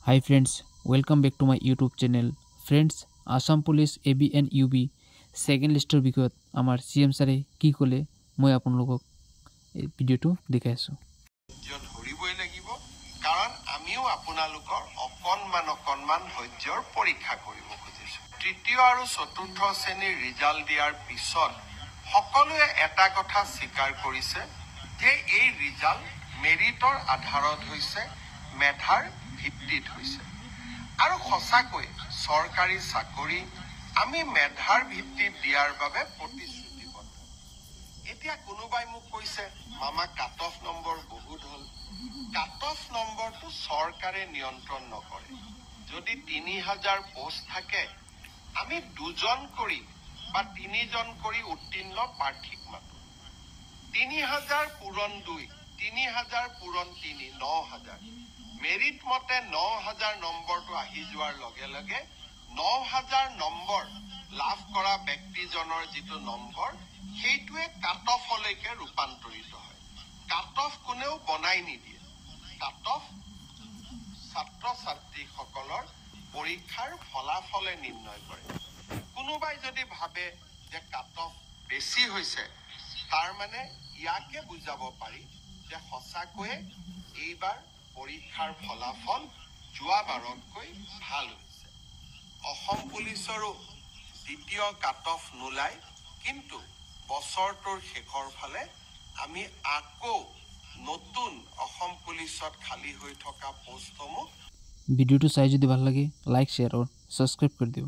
Hi friends, welcome back to my YouTube channel. Friends, Assam Police AB and UB second লিষ্টৰ বিষয়ত আমাৰ C M ছাৰে কি ক'লে, মই আপোনালোকক এই ভিডিঅ'টো দেখাই আছোঁ। ধৈৰ্য ধৰিবই লাগিব, কাৰণ আমিও আপোনালোকৰ অকণমান অকণমান ধৈৰ্যৰ পৰীক্ষা কৰিব খুজিছোঁ। তৃতীয় আৰু চতুৰ্থ শ্ৰেণীৰ ৰিজাল্ট দিয়াৰ পিছত সকলোৱে এটা কথা স্বীকাৰ কৰিছে যে এই ৰিজাল্ট মেৰিটৰ আধাৰত হৈছে, মেধাৰ ভিত্তিত হৈছে। আৰু সঁচাকৈ চৰকাৰী চাকৰি আমি মেধাৰ ভিত্তিত দিয়াৰ বাবে প্ৰতিশ্ৰুতিবদ্ধ। এতিয়া কোনোবাই মোক কৈছে, "মামা, কাট অফ নম্বৰ বহুত হ'ল।" কাট অফ নম্বৰটো চৰকাৰে নিয়ন্ত্ৰণ নকৰে। যদি 3000 পোষ্ট থাকে, আমি দুজন কৰি বা তিনিজন কৰি উত্তীৰ্ণ প্ৰাৰ্থীক মাতো। 3000 পূৰণ দুই, 3000 পূৰণ তিনি, 9000। মেৰিট মতে 9000 নম্বৰটো আহি যোৱাৰ লগে লগে 9000 নম্বৰ লাভ কৰা ব্যক্তিজনৰ যিটো নম্বৰ, সেইটোৱে কাট অফলৈকে ৰূপান্তৰিত হয়। কাট অফ কোনেও বনাই নিদিয়ে। কাট অফ ছাত্ৰ ছাত্ৰীসকলৰ পৰীক্ষাৰ ফলাফলে নিৰ্ণয় কৰে। কোনোবাই যদি ভাবে যে কাট অফ বেছি হৈছে, তাৰ মানে ইয়াকে বুজাব পাৰি যে সঁচাকৈয়ে এইবাৰ পৰীক্ষাৰ ফলাফল যোৱাবাৰতকৈ ভাল হৈছে। অসম পুলিচৰো দ্বিতীয় কাট অফ নোলায়, কিন্তু বছৰটোৰ শেষৰ ফালে আমি আকৌ নতুন অসম পুলিচত খালী হৈ থকা পোষ্টসমূহ ভিডিঅ'টো চাই যদি ভাল লাগে, লাইক, শ্বেয়াৰ আৰু ছাবস্ক্ৰাইব কৰি দিব।